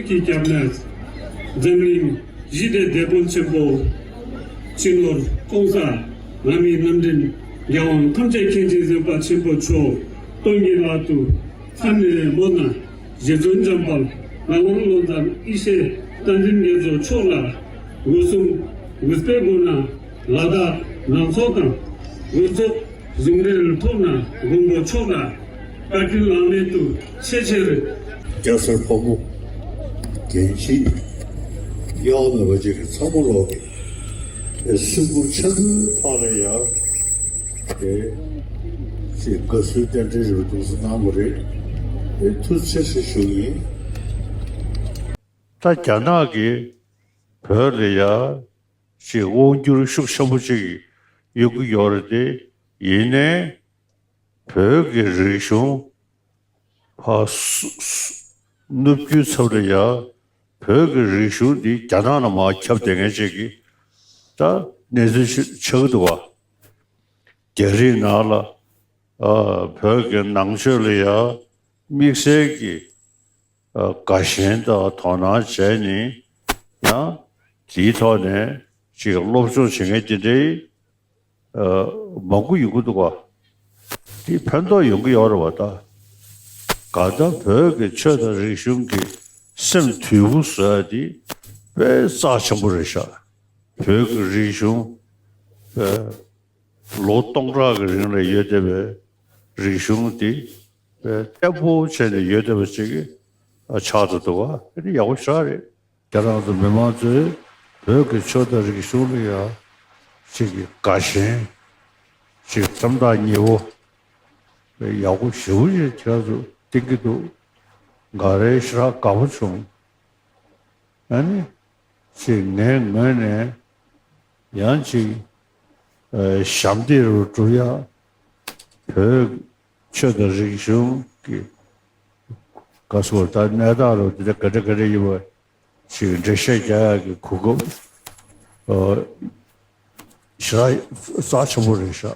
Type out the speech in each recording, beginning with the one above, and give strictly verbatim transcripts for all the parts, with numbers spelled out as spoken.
ཀྱི་སྐྱབས་གནས། འཛམ་གླིང་ཞི་བདེ་དེད་དཔོན་ཆེན་པོ། སྤྱི་ནོར་༸གོང་ས་ལྷ་མིའི་རྣམ་འདྲེན་རྒྱལ་དབང་ཐམས་ཅད་མཁྱེན་ཅིང་གཟིགས་པ་ཆེན་པོ་མཆོག་སྟོན་གྱི་ལག་ཏུ་མཚན་ནས་སྨོན་ན་རྗེ་བཙུན་འཇམ་དཔལ་ངག་དབང་བློ་བཟང་ཡེ་ཤེས་བསྟན་འཛིན་རྒྱ་མཚོ་མཆོག་ལ་སྒོ་གསུམ་གུས་པས་བསྔོ་ན། ལ་དྭགས་ནང་ཚོགས་དང་དགོན་ཚོགས་གཞུང་འབྲེལ་ཐོག་ན་མགོན་པོ་མཆོག་ལ་བཀའ་དྲིན་བླ་མེད་དུ་ཆེ་ཆེར། རྒྱལ་སྲས་ཕོ་མོ་རྒན་བྱིས་གཡོ་མེད་པ་ཅིག་གི་ཚང་མ་ལོག་གི་སེམས་ཁུར་ཆེན་པོའི་ཐོག་ནས་ཡང་དེ་ཅིག་དགའ་བསུའི་རྟེན་འབྲེལ་རེ་བ་འདུག་སེ་གནང་བ་རེད། དེ་ཐུགས་རྗེ་ཆེ་ཞུ་གི་ཡིན། ད་རྒྱ་ནག་གིས་བོད་ལ་ཡ་ཅིག་དབང་སྒྱུར་ཤུགས་ཆེན་པོ་ཅིག་ཡོང་གི་ཡོད་རེད་དེ། ཡིན་ནའི་བོད་ཀྱི་རིག་གཞུང་ཕར་སུ་སུ་ནུབ་རྒྱུད་ཚབ་ལ་ཡ་བོད་ཀྱི་རིག་གཞུང་འདི་རྒྱ་ནག་ལ་མར་ཁྱབ་བསྡད་མཁན་ཅིག་གི་ད་གནས་ཚུལ་ཞིག་ཆགས་ཀྱི་འདུག་བ། རྒྱ་རིགས་ནང་ལ་ཨ་བོད་ཀྱི་ནང་ཆོས་ལ་ཡ་དམིགས་བསལ་གྱི་ཨ་དགའ་ཞེན་དང་དོ་སྣང་བྱས་ནས་ཡང་དེའི་ཐོག་ནས་ཅིག་སློབ་སྦྱོང་བྱེད་མཁན་དེ་འདྲའི་ཨ་མང་པོ་ཡོང་གི་འདུག་བ། དེ་ཕན་ཐོགས་ཡོང་གི་ཡོད་རེད་བ་ད། གང་ལྟར་བོད་ཀྱི་ཆོས་དང་རིག་གཞུང་གི་སེམས་དུལ་པོ་བཟོ་ཡ་དེ་དཔེ་རྩ་ཆེན་པོ་རེད་ཤག་བོད་ཀྱི་རིག་གཞུང་ཨ་ལོ་སྟོང་ཕྲག་གི་རིང་ལ་ཡོད་བསྡད་པའི་རིག་གཞུང་དེ་བརྟན་པོ་བྱས་ནས་ཡོད་བསྡད་པ་ཅིག་ཆགས་ཏེ་འདུག་བ། དེ་ནི་ཡག་པོ་ཞེ་དྲག་རེད། ཁྱེད་རང་ཚོ་མི་མང་ཚོས་བོད་ཀྱི་ཆོས་དང་རིག་གཞུང་ལ་ཡང་ཅིག་དགའ་ཞེན་ཅིག་སེམས་ཐག་ཉེ་བོ་ཡག་པོ་ཞེ་པོ་ཅིག་ཁྱེད་རང་ཚོ་བསྟན་གྱི་འདུག་ང་རང་ཞེ་དྲག་དགའ་པོ་བྱུང་། ཨ་ནི། ཅིག་ངའི་ངོས་ནས་ཡང་ཅིག་ཨ་ཞབས་འདེགས་རུ་སྒྲུབ་ཡ། བོད་ཆོས་དང་རིག་གཞུང་གི་ག་སོ་ད་གནས་སྟངས་རུ་དེ་འདྲ་ག་འདྲ་ག་འདྲ་ཡིན་པ་ཅིག་འགྲེལ་བཤད་རྒྱག་ཡ་གི་གོ་སྐབས་ཨ་ཞེ་དྲག་རྩ་ཆེན་པོ་རེད་ཤག་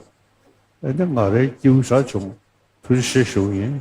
ཨ་ནི་ང་རའི་སྐྱིད་པོ་ཞེ་དྲག་བྱུང་། ཐུགས་རྗེ་ཆེ་ཞུ་གི་ཡིན།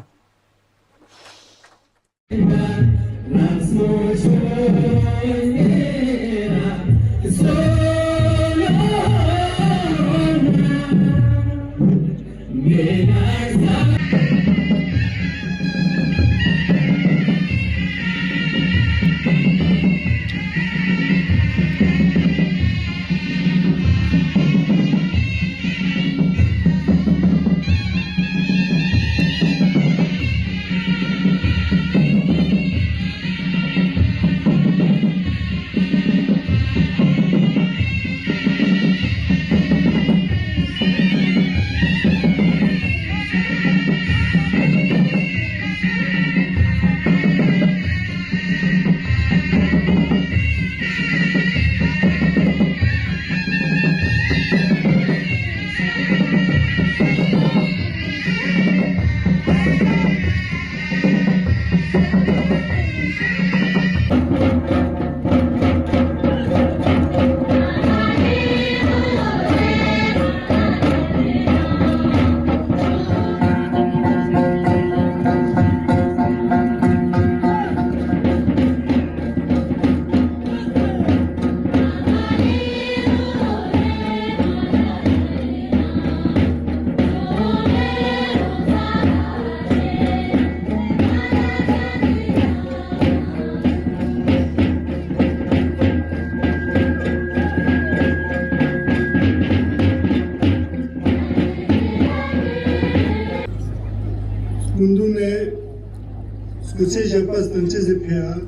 སྐུ་མདུན་ནས་སྐུ་ཚེ་ཞབས་པད་བརྟན་ཅེས་སུ་ཕེབས།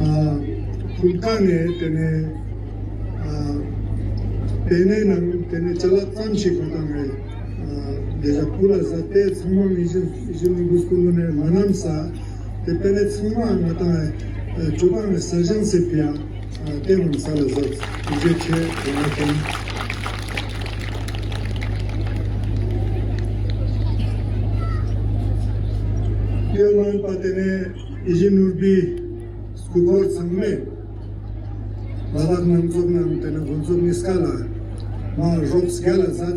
ཨ་ཕུལ་ཁང་ནས་དེ་ནས་ཨ་དེ་ནས་ནང་དེ་ནས་ཅ་ལག་ཙམ་ཞིག་གོ་དང་ངས་ཨ་དེ་ལ་ཕུལ་ལ་ཟ་དེ་ཚང་མ་མི་བཞིན་བཞིན་མི་དགོས་སྐུ་མདུན་ནས་མ་ནམ་ས། དེ་དཔེ་ནས་ཚང་མ་ང་དང་ཨ་ཇོ་པང་ནས་ས་ཞང་སེ་ཕི་ཡ་ཨ་དེ་མང་ས་ལ་ཟབ་ཐུགས་རྗེ་ཆེ་དེ་ང་དང་། ཡོད་མང་པ་དེ་ནས་ཨི་ཞི་ནོར་བུའི་སྐུ་འཁོར་ཚང་མས་ལ་དྭགས་ནང་ཚོགས་ནང་དེ་ནས་དགོན་ཚོགས་གཉིས་ཀ་ལ་ རོགས་སྒལ་ལ་ཟ།